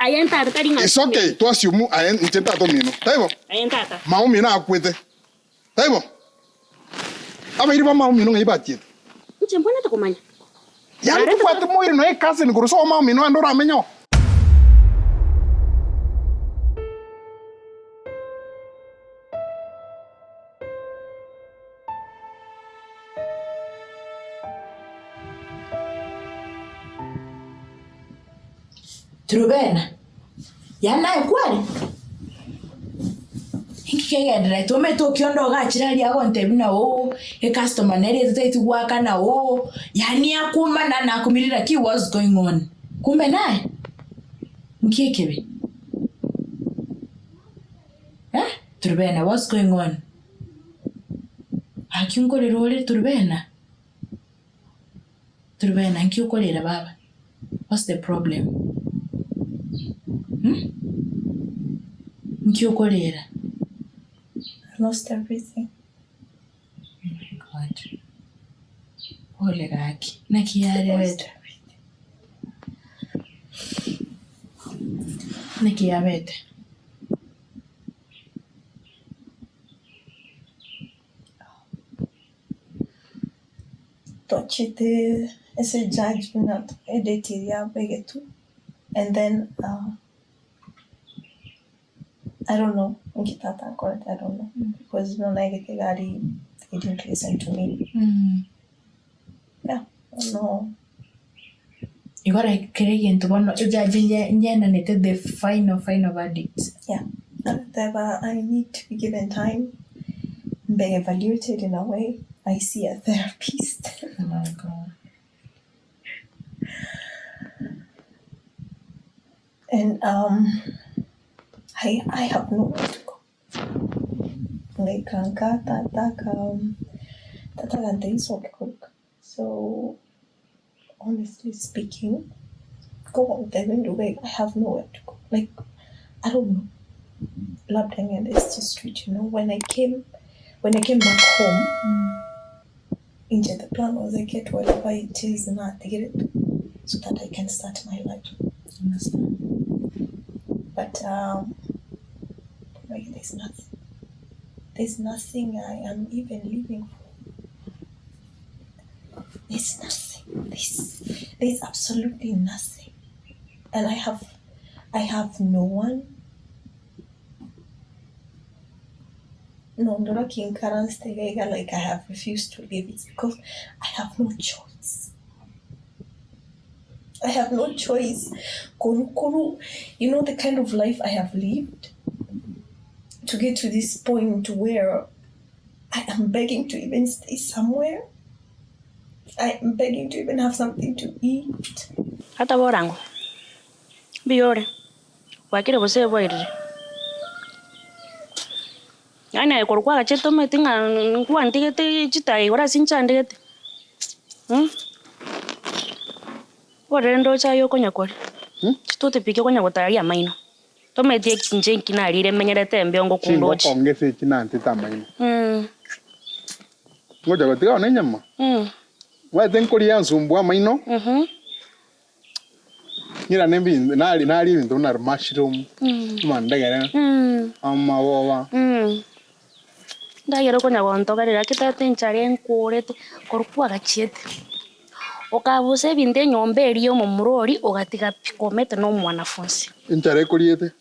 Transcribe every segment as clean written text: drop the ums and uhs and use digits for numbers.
Aye ntata tari ng'a It's okay to assume aye inche ntata omino. Taibo? Aye ntata. Mama omino akwete. Taibo? Abairi ba mama omino ng'ai batiete? Inche mbwenerete komanya. Yaani Narente tobwate moiri nonya ecousin korwa sobo mama omino ande oramenye oo. Turubena, yaani naye kware? Inki kegendererete? Omanyete okionda ogachire aria agontebia buna ooh ecustomer nere etataeti goakana ooh yaani akumana nakumirire lakini what's going on? Kumbe naye? Nki ekebe? Eh Turubena what's going on? Gaki nkorera ore Turubena? Turubena nki okorera baba? What's the problem? Mmh nki okorera? I lost everything. Oh my God. Pole gaki, naki I lost yarerete? everything. Naki yabete? Twachete ase ejudge buna edate eria abegetwe and then I don't know inki tata ankorete I don't know because buna naegete egari he didn't listen to me yeah bono. Igo like kera egento bono ejudge nyenanete the final final verdict. Yeah, agateba I need to be given time mbe evaluated in a way, I see a therapist. Oh my God. And um, I, I have nowhere to go. Ngaika nka tata aka tata agantebia isoke koruka. So honestly speaking, go I have nowhere to go. Like I don't know. Labda ngende East Street, you know. When I came when I came back home, inche the plan was I get whatever it is nategerete so that I can start my life. Understand. But um, like there's nothing. There's nothing I am even living for. There's nothing. There's, there's absolutely nothing. And I have I have no one. No, ndora kinkaranste iga like I have refused to leave. It's because I have no choice. I have no choice. Koru koru, you know the kind of life I have lived to get to this point where I am begging to even stay somewhere. I am begging to even have something to eat. Tata borango, mbuya ore, bwakire gose bwairire? Yaani aye korwa kwagachete omanyete ng'a nkwantigete chitayi igoro ase nchandegete Bono ndoche aye okonya koria, chitoothpick okonya gotaria amaino. Tomanyeti inche inki narire menyerete embeo ngokunda oche. Chingoko ngese echi nantete amaino. Ngocha gotiga bono enyama. Omanyete nkoria nsumbua amaino. Ng'irane ebinto nari naria ebinto buna mushroom, amandegere, amaboba. Ndagera okonya gontogerera gaki tata enchara enkorete korwa kwagachiete, okabusa ebinto enyomba eria ya omomura oria ogatiga pi komete na omwanafunsi. Enchara ekoriete.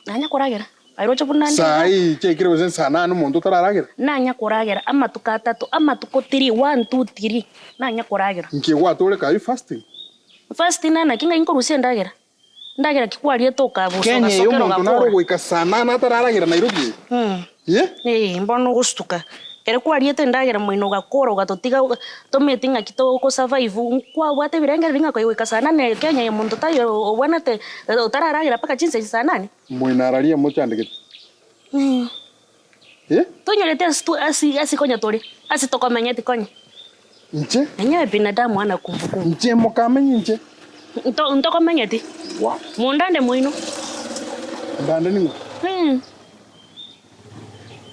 Nanya koragera, aye roche buna nde Saa hii chiaikire gose saa nane omonto otararagera? Nanya koragera amatuko atato, amatuko three, one, two, three, nanya koragera. Inki gwatoreka are you fasting? Fasting naki ng'ai nkorusia endagera? Endagera ki kwariete okabusa Kenya eye ogasokera omonto nare ogakora? ogoika saa nane atararagera Nairobi eye? Ye? Ee, mbono ogosutuka. Ekero kwariete endagera moino ogakora ogatotiga tomanyeti ng'aki toko survive, nkwabwate ebirengererio ng'a goika saa nane Kenya eye monto taiyo obwanate otararagera mpaka chinsa echi saa nane. Moino ararie mochandegete. Ye? Tonyoreti ase to ase ase konya tore, ase tokomenyeti konya. Inche? Enyewe binadamu hana kumbukumbu. Inche mokamenye inche? Nto ntokomenyeti. Wa. Mundande moino. Ndande ning'o?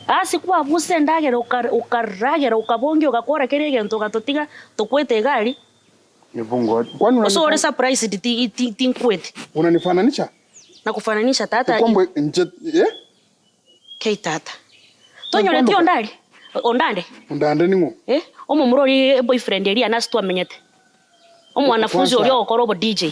Ase kwabusa endagera okaragera okabongia ogakora kera egento ogatotiga tokwete iga aria. Kwani Gose ore surprised tinkwete. Unanifananisha? Nakufananisha tata. Okwambwe inche eh? Kei tata. Tonyoreti onde aria? Ondande? Ondande ning'o? Eh, omomura oria eboyfriend eria yane ase twamenyete. Omwanafunzi oria ogokora obo DJ.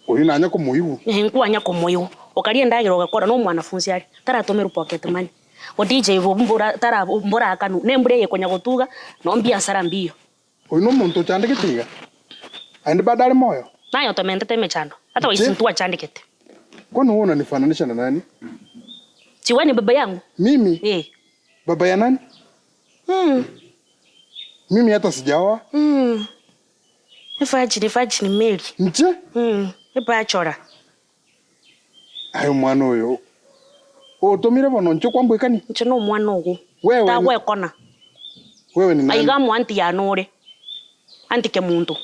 Oyio nanya komoigwa. Eh, nkwanya komoigwa. Okaria endagera ogakora na omwanafunzi aria. Taratomerwa pocket money. Bo DJ bo mbora tara mborakanwa. Na embura eye konya gotuga, no mbiasara mbiyo. Oyio nomonto ochandegete iga, aende bado are moyo? Naye otomentete emechando, hata Inche? waisi ntwachandegete. Kwani wewe unanifananisha na nani? Si wewe ni baba yangu? Mimi? Eh. Baba ya nani? Mm. Mimi hata sijaoa. Mm. Efajini, efajini Mary. Inche? Mm. Ebachora. Aye omwana oyo otomire bono inche kwambwekania? Inche nomwana ogo. Wewe ni- Tagwekona. Wewe ni nani? Aiga amo aunty yane ore, aunty Kemunto,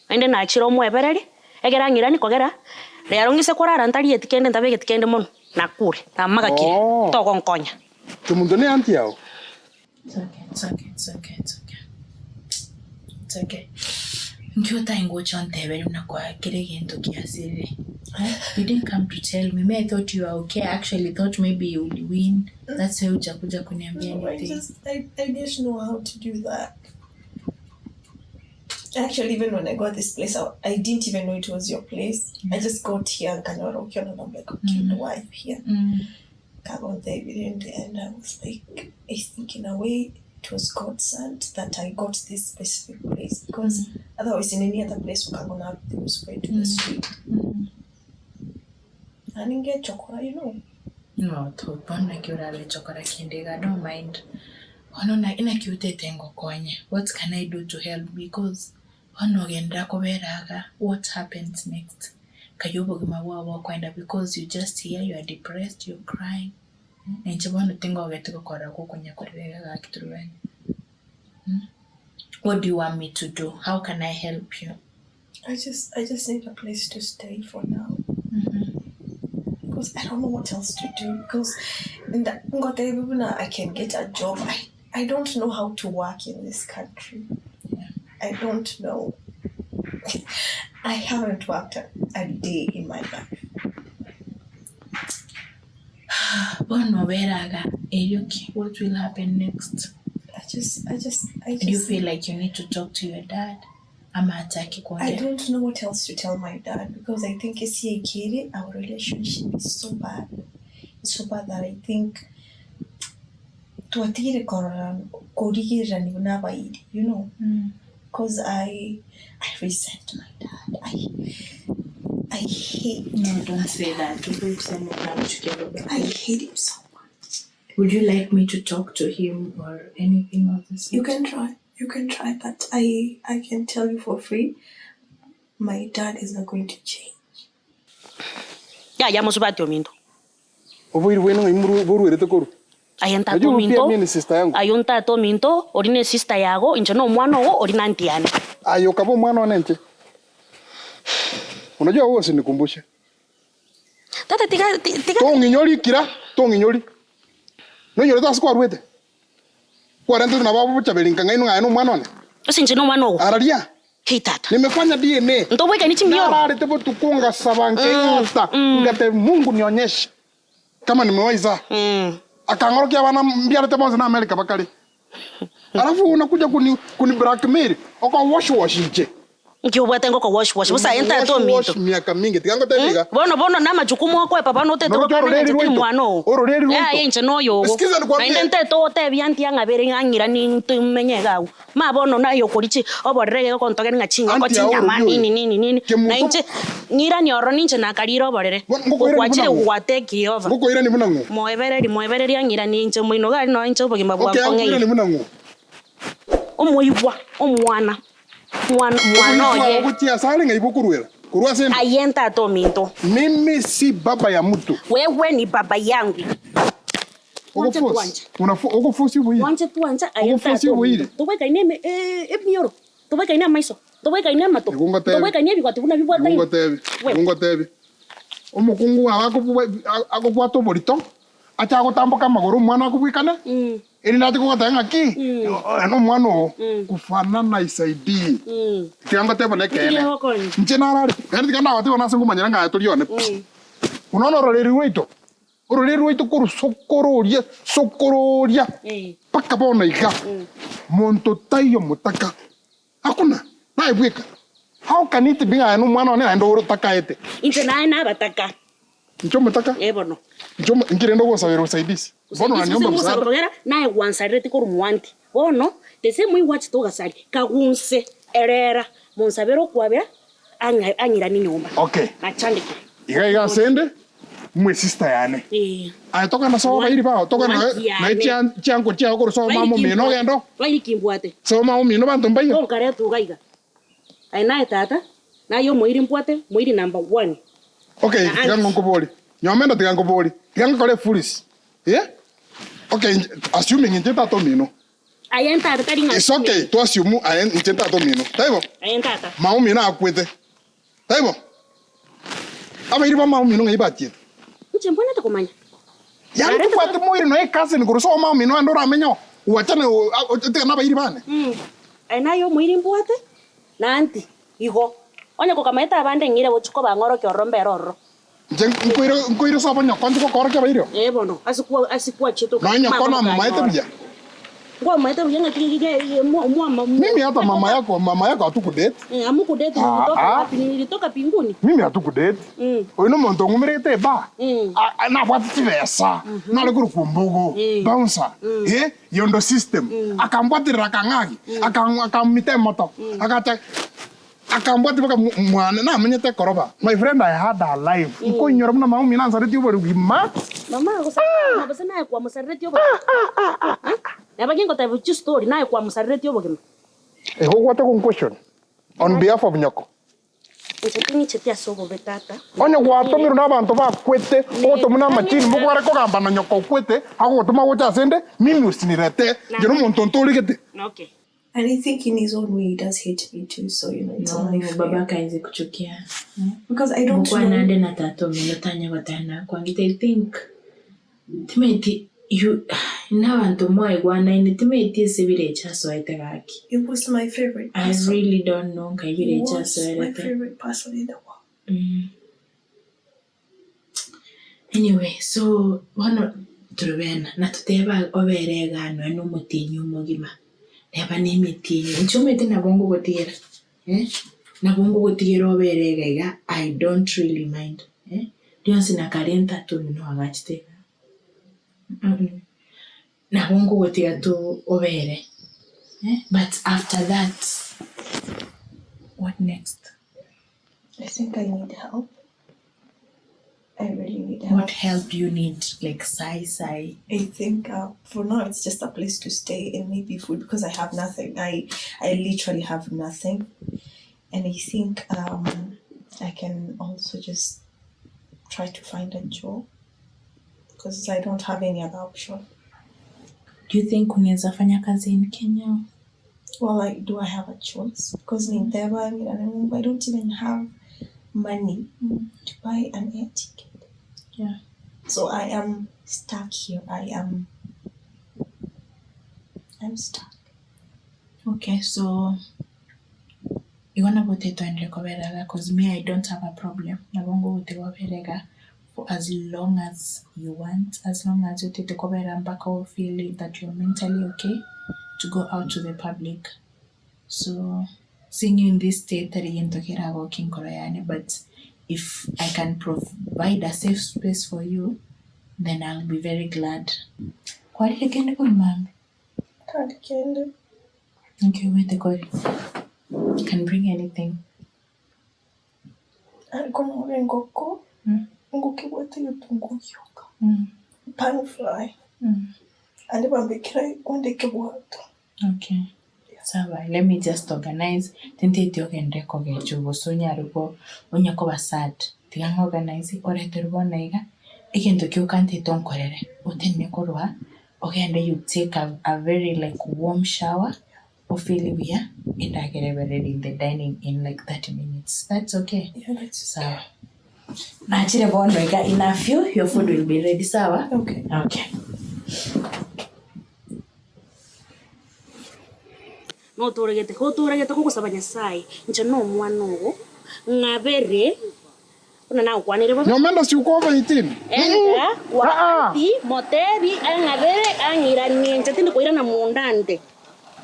naende nachire omoebereri, ekero ang'irani kogera, rero ng'ise korara ntarieti kende ntabegeti kende mono, nakure, namagakire, Oh. togonkonya. Kemunto ne aunty yao? It's okay, it's okay, it's okay, it's okay. It's okay. Nki otae ngocha onteberie buna kwa kera egento kiasirire? Eh? You didn't come to tell me. Me I thought you are okay. I actually thought maybe you would win. That's why hujakuja kuniambia No, I anything. just I didn't know how to do that. Actually, even when I got this place, I didn't even know it was your place. I just got here and Kanyora Okion, and I'm like, okay, why are you here? Kagonte and I was like, I think in a way it was God sent that I got this specific place because otherwise in any other place ukangona everything was going to the street. And in get chokora, you know. No, to bono naki orabe chokora kende iga, don't mind. Bono na inaki otete ngokonye. What can I do to help because bono ogenderera kobera iga, what happens next? Karia obogima bwao bokoenda because you just here, you are depressed, you're crying. Na inche bono tingogeti gokora gokonya korera iga gaki torobani. What do you want me to do? How can I help you? I just need a place to stay for now. Because I don't know what else to do. Because I can get a job. I don't know how to work in this country. I don't know. I haven't worked a day in my life. Bono oberaga erio ki? What will happen next? I Do you just feel like you need to talk to your dad? Ama hataki I kuongea? don't know what else to tell my dad because I think Kiri, our relationship is so bad. It's so bad that I think twatigire korora korigererani buna abairi, you know. Because I resent my dad. I hate No, don't say that. Don't kusema unamchukia baba. I hate him so much. Would you like me to talk to him or anything of the sort? You can try. You can try, but I can tell you for free, my dad is not going to change. Yaya mosubati ominto. Oboiri bwaino ng'ai moru boruerete korwa? Aye ntato Unajua pia ominto, mimi ni sister yangu. aye ntato ominto, ori ne sister yago, inche na omwana ogo, ori na aunty yane. Aye okaba omwana one inche. Unajua wewe usinikumbushe. Tata tiga tiga Tong'inyori kira, tong'inyori. Nonyorete ase kwaruete. Kwarentete nabo abwo bochaberi nkang'ainwa ng'a aye na omwana one. Ase inche na omwana ogo. Araria. Hey tata. Nimefanya DNA. Ntobwekani chimioro. Nararete botuko ngasaba nkeng'ata ngateba Mungu nionyeshe kama nimewahi zaa. Akang'orokia abana mbiarete bonsi na America bakare. Alafu unakuja kuni kuni blackmail oko wash wash inche. Nki obwate ngoko wash wash bosa aye ntata Wash wash ominto. miaka mingi tiga ngotebie iga. Bono bono na majukumu okwepa bono otete Noroche gokana ororeri ng'a inche tiri rwaito. mwana oo. Ororeri rwaito. Yaya inche noyo ogo. Sikiza nikwambie. Naende ntete ogotebia aunty ang'abere ng'a ang'irani ntomenye iga abwo. Ma bono naye okori chi oborere iga ogontogera ng'a chingoko Aunty yao chinyama orori oyo. nini nini nini. Kemunto. Na inche ng'irani ororo ninche nakarire oborere. Bono ngokoirani buna Gwachire ng'o? gwateki over. Ngokoirani buna ng'o? Moebereri moebereri ang'irani inche moino iga aria noe inche obogima Okay, bwankong'eire. akoirani buna ng'o? Omoibwa omwana mwana mwana Omoibwa oye. ogochia ase are ng'ai bokoruera? Korwa ase ende? Aye ntata ominto. Mimi si baba ya mtu. Wewe ni baba yangu. Mwanche Ogoforce. tuanche. Unafo ogoforce oboyire. Mwanche tuanche aye Ogoforce ntata oboyire. ominto. Tobwekaine eme emioro. Tobwekaine amaiso. Tobwekaine amato. Igo ngotebe. Tobwekaine ebigoti buna Igo bibwataine. ngotebe. Wewe. Igo ngotebe. Omokungu aba akobwata oborito, ache agotamboka amagoro omwana akobwekana, erinde ache kogoteba ng'aki, oyo nomwana oo, kufanana isaidii. Tiga ngotebe buna ekeene. Nkiria gokonya. Inche narare, naende tiga nagote bono ase nkomanyera ng'a aye tori one pi. Unaona ororeri rwaito, ororeri rwaito korwa sokoro oria, sokoro oria, mpaka bono iga, monto taiyo motaka. Hakuna, naye bweka. How can it be ng'a aye nomwana one naende otakaete? Inche naye nabataka. Inche omotaka? Eh bono. Inche omo, inki rende ogonsabera usaidizi? Bono Usaidizi unaniomba gose msaada? ngosaba kogera naye gwansarereti korwa mwanti. Bono, the same way gwachete ogasaria, kagunse erera, monsabere okwabera, ang'a ang'iranie nyomba. Okay. Nachandekire. Iga iga asende, mwe sister yane. Eh. Aye togenda sobo bairi bao, togenda Mwanki naye yane. chia chianko chiao korwa sobo mama omino ogende oo. Bairi kimbwate. Sobo mama omino banto mbaiyo. Nkaretwa iga iga. Aye naye tata, naye omoiri mbwate, moiri number one. Okay, Na tiga auntie. nkoborie. Nyomenda tiga nkoborie. Tiga nkore efoolish. Eh? Okay, inche assuming inche tata omino. Aye ntata tari ng'a It's okay assuming. to assume aye inche tata omino. Taibo? Aye ntata. Mama omino akwete. Taibo? Abairi ba mama omino ng'ai bachiete? Inche mbwenerete komanya. Yaani Narente tobwate moiri nonya ecousin korwa sobo mama omino ande oramenye oo, gwachana otigane na abairi bane. Aye naye omoiri mbwate, na aunty igo. Onye kokamaete abande ng'ire gochia kobang'orokia ororo mbere ororo. Inche nkoire nkoire sobo nyoko nche gokoorokia abairi oo. Ee bono, ase kwa ase kwachiete Nonya nyoko namomaete buya. Nkwamomaete buya ng'aki ge mwama Mimi hata mama yako mama yako hatukudate. Eh, hamukudate Ah, nilitoka ah. wapi? Nilitoka pinguni. Mimi hatukudate. Oyo nomonto ong'umerete eba. Nabwate chibesa, nare korokwa ombogo, bouncer, eh, yondo system. Akambwaterera akang'aki, akamita emoto, agacha akambwatia mpaka mwane, namenyete ekoroba. My friend I had a life. Nkoinyora buna mama omino ansaretie oborogima. Mama agosarete gose naye kwamosareretie obogima? Neba gingotebia chistory naye kwamosareretie obogima. Igo ogwate gon question on behalf of nyoko. Inche ting'icheti ase obobe tata. Onye gwatomirwe nabanto bakwete, ogotomwa namachini mbokware kogamba na nyoko okwete, agogotoma gocha ase 'nde, mimi usinirete, inche nomonto ntoregete. Okay. And I think in his own way he does hate me too so you know it's No, only fair. baba akaanza kuchukia Because I don't mokwana know. ande na tata omino tanya gotana kwangete I think timeti you nabanto mwaigwanaine timeti ase birecha asoete gaki He was my favorite I person. really don't know nkai He birecha was my asoerete favorite person in the world. Mm. Anyway, so bono Trubena natoteba obere igaa nonya na omotienyi omogima, neba na emetienyi, inche omanyete nabo ngogotigera eh, nabo ngogotigera obere iga iga I don't really mind eh, rionsi na kare ntatu buna oagachete igaa nabo ngogotiga tu obere eh, but after that what next? I think I need help. I really need help. What help do you need like sai sai? I think uh, for now it's just a place to stay and maybe food because I have nothing. I I literally have nothing, and I think um, I can also just try to find a job because I don't have any other option. Do you think unaweza fanya kazi in Kenya? Well, I do I have a choice? Because mm. I don't even have money to buy an air ticket. Yeah. So I am stuck here. I am I'm stuck. Okay, so igo nabo tetwaendire koberega cause me I don't have a problem. Nabo ngogotiga oberega for as long as you want, as long as otete kobera mpaka o feel that you're mentally okay to go out to the public. So seeing you in this state tari gento keragokie enkoro yane but if I can provide a safe space for you then I'll be very glad. Kwarire kende korwa mambia? Can't kende. Okay, wait, kore. You can bring anything. Ariko nore engoko, engoko ebwate egetunguo gioka, pan fry, ande bambekere onde ekebwato. Okay. Sawa, let me just organize. Tinteti ogende kogecha gose onyare ko onye koba sad. Tiga ng'a organize oreterwe bono iga, egento kioka ntete onkorere, otenene korwa ogende you take a, a very like warm shower, o feel buya, endagera ebe ready in the dining in like 30 minutes. That's okay? Yeah, that's Sawa. Nachire bono iga in a few, your food will be ready. Sawa? Okay. Okay. Notoregete, gotoregete kogosaba Nyasaye, inche nomwana ogo, ng'abere. Buna nagokwanire bobe. Nyomenda si uko over 18? Enda kwa Ah, ah. aunty motebi ang'abere ang'iranie inche tindi koirana monda nde.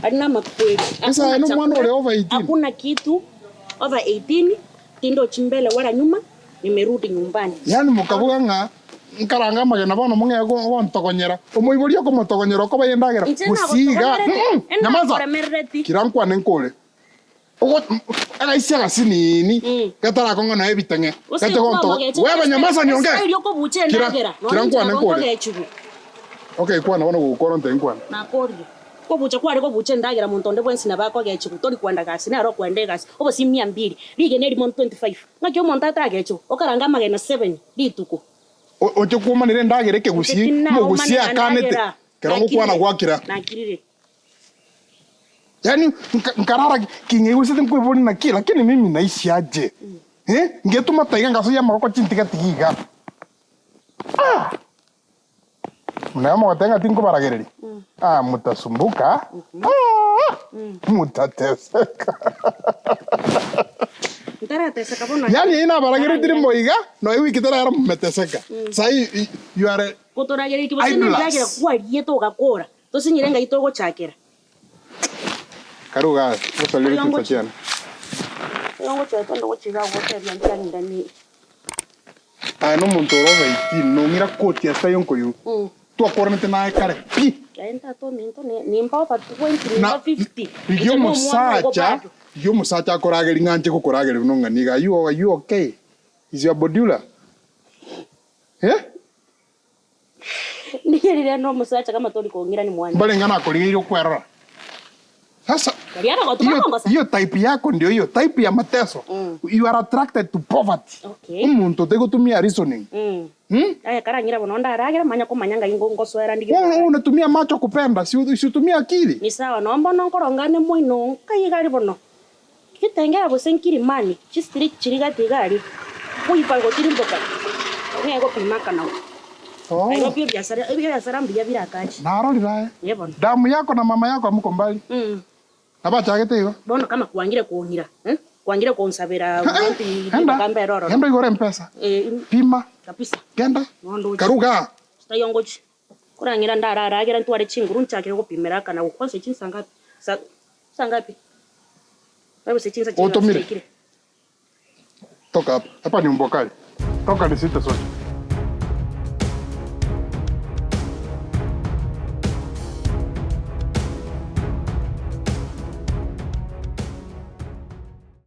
Aria namakweri. Esa Hakuna aye nomwana ore chakula, over 18? hakuna kitu over 18 tindochi mbele wala nyuma nimerudi nyumbani. Yaani mokaboga ng'a nkaranga amagena bono mong'ee gontogonyera. Omoibori okomotogonyera okoba endagera Inche gose iga. nagotogonyeretie, Nyamaza. enakoremereretie. Kira nkwane nkore. Ogo agaisia agasinini Mm. gatarakong'a noe ebitang'e Gose gate gontogo kwamogecha webe nyamaza nionge Esairi okobucha Kira endagera kira nonye nkwane inche nkore nkogechigu okay kwana bono gokora nte nkwane. Nakorire. Kobucha kware kobucha endagera monto onde bwensi nabo akogechigu tori kwenda gasi nere okwenda egasi obosie mia mbili rigena erimo 25 ng'aki omonto atagechigu okarange amagena seven rituko. Oche kwomanera endagera Inche ekegusie tinaomanera mogusie akanete endagera kero ngokwana nakirire gwakira. nakirire. Yaani nkarara king'eigusete nkoiboria naki lakini mimi naishi aje eh ngetuma taiga ngasoyia amagoko chintiga tiga iga ah! Naye omogotebia ng'a tinkobaragereria ah mutasumbuka ah! Mutateseka Ntarateseka bono Yaani eyio nabarageretie moiga nonya ewiki terayera mumeteseka sai you are Gotoragereria gose nendagera idlers. kwariete ogakora Tosinyire ng'ai togochakera. Karu igaa, ngosarie chinsa chiane. Oyongochia tonde gochia igaa gotebia nchia ng'iranie. Aye nomonto ore over 18 nong'ira koti ase aye nkoigwa. Twakoranete naye kare pi. Aye ntata ominto nimba over 20 Na nimba 50. rigia Inche nomwana ogo omosacha, bado. rigia omosacha akorageria ng'a nche gokorageria buna ong'ani iga. Are you, are you okay? Is your bodula? Eh? Ndigerire nomosacha kama tori kong'irani mwane. Mbarenge nakorigeire okwerora. Sasa Baria abagotu hiyo bakongosa. hiyo type yako ndio hiyo type ya mateso. You are attracted to poverty. Okay. Omonto otegotumia reasoning. Mm. Hmm? Aye karang'ira bono ndaragera manya komanya ng'ai ngosoera ndigie Wewe koragera. unatumia macho kupenda, si usitumie akili. Ni sawa noo mbono nkorongane moino nkai iga ari bono. Kitengela gose nkirimani, chisitiri chiri gati iga aria, koipa gotirimboka, ng'e gopima akanagwa. Oh. Nairobi ebiasara ebiasara mbuya birakache. Narorire aye. Ee bono. Damu yako na mama yako amuko mbali. Mm. Nabachagete igo. Bono kama kwangire kong'ira, eh, kwangire konsabera Eh, Enda. ribaga mbere ororo. Enda oigore mpesa. Eh, im- Pima. kabisa. Genda. Nondo oche. Karuga. Taiyo ngochia. Korang'ira ndararagera ntware chinguru nchakire gopimera akanagwa kwanza chinsa ngapi? Sa Saa ngapi? Wewe si chinsa Otomire. chiaikire. Toka hapa. Hapa ni umbokali. Toka nisite sote.